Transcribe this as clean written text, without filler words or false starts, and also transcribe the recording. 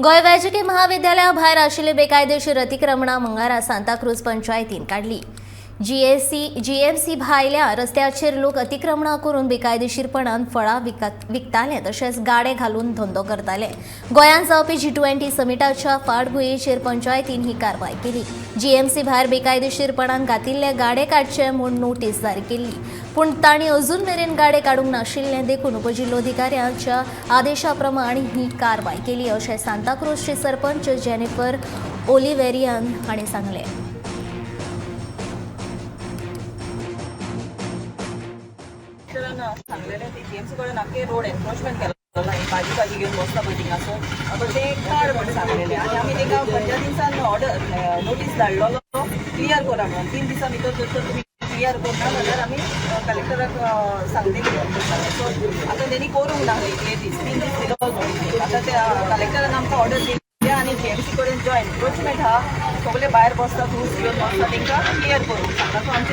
गोंय वैजकी महाविद्यालया भायर आशिल्ली बेकायदेशीर अतिक्रमणां मंगळारा सांताक्रूज पंचायतीन काडली. जीएसी जीएमसी भायल्या रस्त्याचेर लोक अतिक्रमणां करून बेकायदेशीरपणान फळां विकताले तशेंच गाडे घालून धंदो करताले. गोंयांत जावपी जी20 समिटाच्या फाटभुंयेचेर पंचायतीन ही कारवाय केली. जीएमसी भायर बेकायदेशीरपणान घातिल्ले गाडे काडचे म्हूण नोटीस जारी केल्ली, पूण तांणी अजून मेरेन गाडे काडूंक नाशिल्ले, देखून उपजिल्लोधिकाऱ्यांच्या आदेशा प्रमाण ही कारवाय केली, अशें सांताक्रूजचे सरपंच जेनिफर ओलिव्हेरियन हांणी सांगलें. कलेक्टरान सांगलेलें ती जीएमसी कडेन आख्खे रोड एन्क्रोचमेंट केलेलो ना. भाजी भाजी घेवन बसता पळय थिंगासर, आतां ते काड म्हण सांगलेलें आनी आमी तांकां खंयच्या दिसान ऑर्डर नोटीस धाडलेलो, क्लियर करा म्हणून. 3 दिसां भितर जर तर तुमी क्लियर करना जाल्यार आमी कलेक्टराक सांगतली. सो आतां तेणी करूंक ना इतले दीस, 3 दीस दिलो नोटीस. आतां त्या कलेक्टरान आमकां ऑर्डर दिली आनी जीएमसी कडेन जो एन्क्रोचमेंट आहा, सगळे भायर बसता, फ्रुट्स घेवन बसता, तांकां क्लियर करूंक सांगता. सो आमचे